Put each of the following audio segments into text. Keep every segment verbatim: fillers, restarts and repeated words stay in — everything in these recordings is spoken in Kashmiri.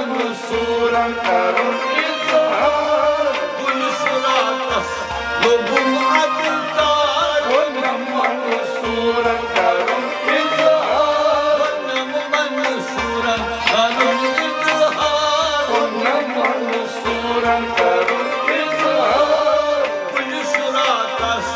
منصورن کرُن اظہار۔ کُنہِ صراطس لوٚگُم عدل تار۔ ووٚنُم منصورن کرُن اظہار۔ ووٚنُم منصورن کرُن اظہار۔ ووٚنُم منصورن کرُن اظہار۔ کُنہِ صراطس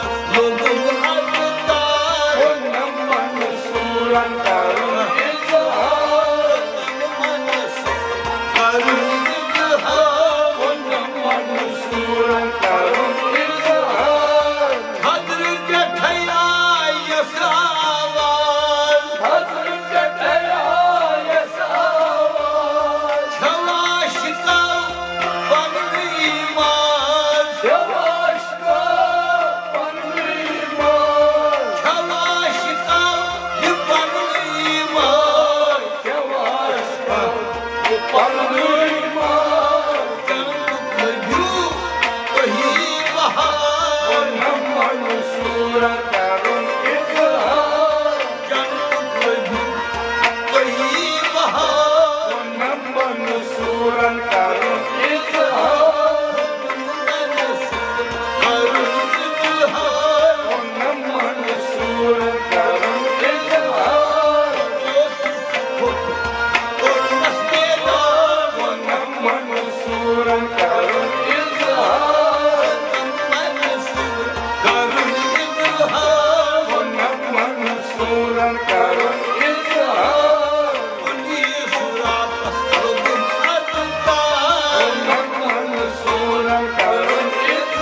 لوٚگُم عدل تار۔ ووٚنُم منصورن کرُن اظہار۔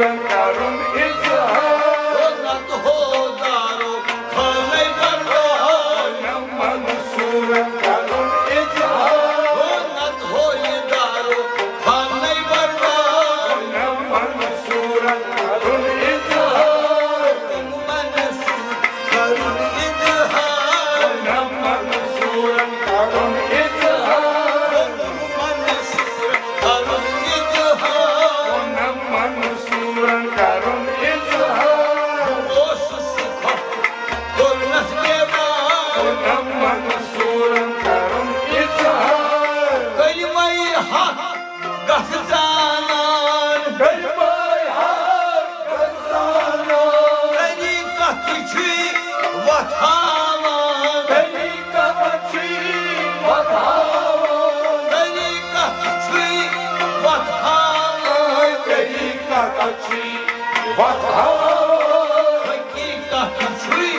کرُن اظہار۔ نتہٕ ہو دارو خانَے بردار۔ نہ منصوٗرن کرُن اظہار۔ نتہٕ ہو یہِ دارو خانَے بردار۔ نہ منصوٗرن کرُن اظہار۔ منصوٗر کرُن اظہار۔ نہ منصوٗرن کرُن اظہار۔ منصوٗر کرُن اظہار۔ نہ منصوٗرن کرُن اظہار۔ اوسُس کوٚرنس بیمار۔ نہ منصوٗرن کرُن اظہار۔ کلمَے حق گژھ زانان۔ کلمَے حق گژھ زانان۔ طریٖقت چھُے وۄتھاوان۔ طریٖقت چھُے وۄتھاوان۔ طریٖقت چھُے وۄتھاوان۔ طریٖقت چھُے وۄتھاوان۔ حقیٖقت چھُے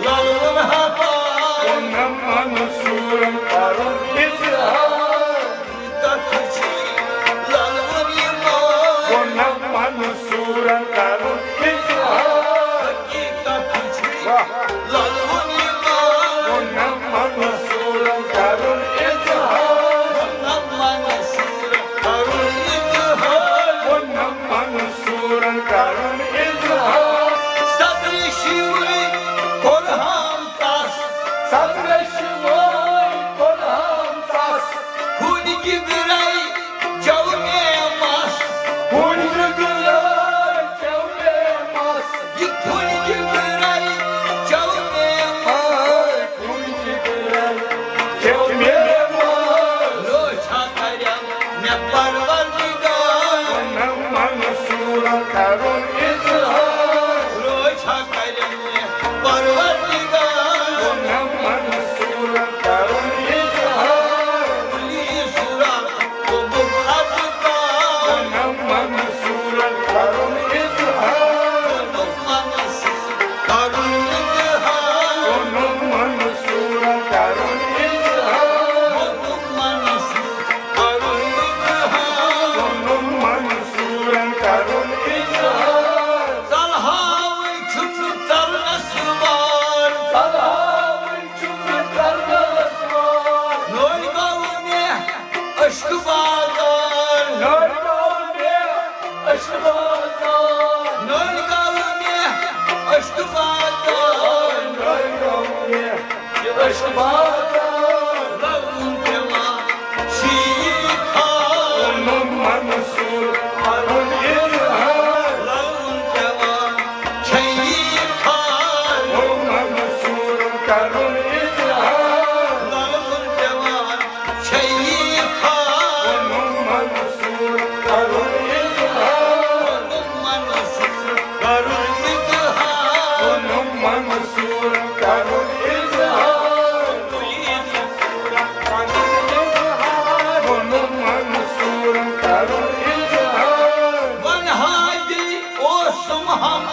للوُن ہاوان۔ نہ منصوٗرن کرُن اظہار۔ حقیٖقت چھُے للوُن یہِ مان۔ نہ منصوٗرن کرُن اظہار۔ حقیٖقت چھُے واہ۔ للوُن یہِ مان۔ نہ منصوٗرن کرُن اظہار۔ نہ منصوٗرن کرُن اظہار۔ نہ منصوٗرن کرُن اظہار۔ صدرِ شیوعی کوٚرہام ژَس۔ صدرِ شیوعی کوٚرہام ژَس۔ خوٗنہِ جگرے چیوٚو مےٚ مَس۔ خوٗنہِ جگرے چیوٚو مےٚ مَس۔ یہِ خوٗنہِ جگرے چیوٚو مےٚ مَس۔ خوٗنہِ جگرے چیوٚو مےٚ مَس۔ روچھا کرم مےٚ پروردگار۔ نہ منصوٗرن کرُن اظہار۔ روچھا کرم مےٚ پروردگار۔ نہ منصوٗرن کرُن اظہار۔ پُلیٖس سُرا کوٚرُکھ اَتھٕ کار۔ نہ منصوٗرن کرُن اظہار۔ نہ منصوٗر کرُن اظہار۔ نہ منصوٗرن کرُن اظہار۔ نہ منصوٗر کرُن اظہار۔ نہ منصوٗرن کرُن اظہار۔ ژلہاوٕے چھُکھ ژلنس وار۔ ژلہاوٕے چھُکھ ژلنس وار۔ نوٚرۍ گوٚو مےٚ عشقہٕ بازار۔ نوٚرۍ گوٚو مےٚ عشقہٕ بازار۔ نوٚرۍ گوٚو مےٚ عشقہٕ بازار۔ نوٚرۍ گوٚو مےٚ یہِ عشقہٕ بازار۔ لَوُن پٮ۪وان شیٖخ خان۔ نہ منصوٗر کرُن اظہار۔ لَوُن پٮ۪وان شیٖخ خان۔ نہ منصوٗر کرُن اظہار۔ لَوُن پٮ۪وان شیٖخ خان۔ نہ منصوٗر کرُن اظہار۔ نہ منصوٗر کرُن اظہار۔ نہ منصوٗر کرُن اظہار۔ نہ منصوٗر کرُن اظہار۔ وَنہٕ ہا دِل اوسُم ہم